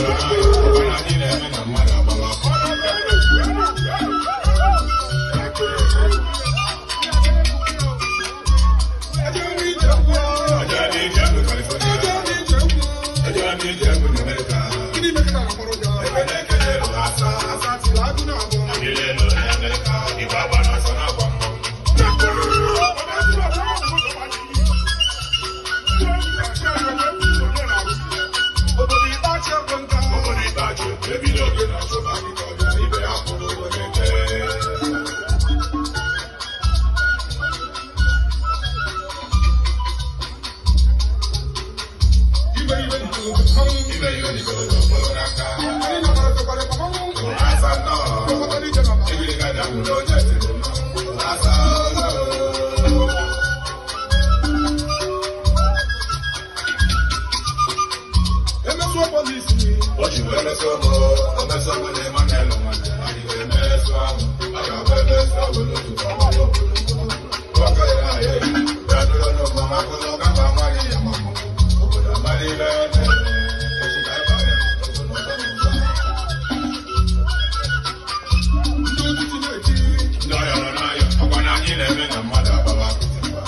Ọbụna anyị na-eme na mmadụ agbala ọkụ. Ọjọọ dị ije bụ California. Ọjọọ dị ije bụ America. Ebe na-ekele bụ asa. Niile nọ n'Amerịka. Igwe agba n'ọsọ na-agba mmọnwụ. Obodo ikpe achụ, ebido oge na-achụba gị ka ọ bịa, ibe ya kwụrụ ụgwọ na-eke. Ibe ihe dị ka ụzọ mkpụrụ n'aka. Asa nnọọ. Egiri ga-ada nwụrụ onye tiri mmanwụ. Asa nnọọ. O ji wee mesị ụmụ, o mesị ụmụ na Emmanuel nwanne, anyị ga-emesu ahụ. A ga-abụ emesu ahụ n'otu ka ọ bụrụ obodo. Nwoke ya ya eyi, ya nụrụ n'ụmụ maka ụlọ gaba amaghị ya ma mmụọ. Obodo amara ibe eme. Echi ka anyị bara obodo n'ụzọ n'ụzọ. Ndị ọrịa nọ n'ahịa, ọkwa na anyị na-eme na mmadụ agbawa apịtị mgba.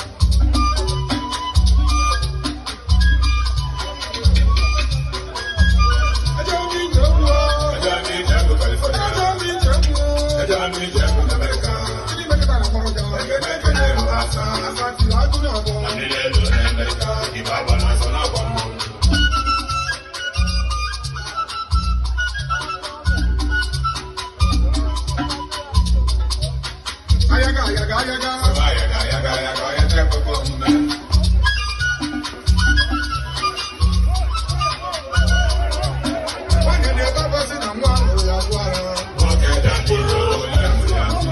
Ejee m ije bụ California. Ejee m ije bụ America. Ekene ekene bụ asa. Ndị na-elu n'Amerịka, ibe agba n'ọsọ na-agba mmọnwụ. Ayaga, ayaga, ayaga. Ayaga, ayaga, ayaga, ayaga, ekwekwe omume. Nwanne na-ebe agbasị na nwa ahụ ya agwụ ara. Nwoke dị ndị onye nwere ya ntị.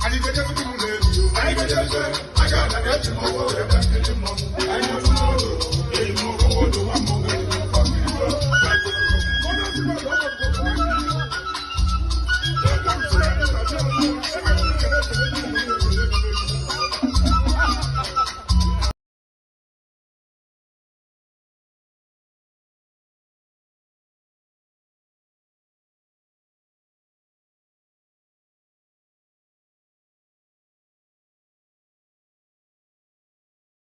Anyị ga-eje tupu m na-ebi. Anyị ga-eje. Aga na eji m ọgwụ wee gba nkiri mmọnwụ.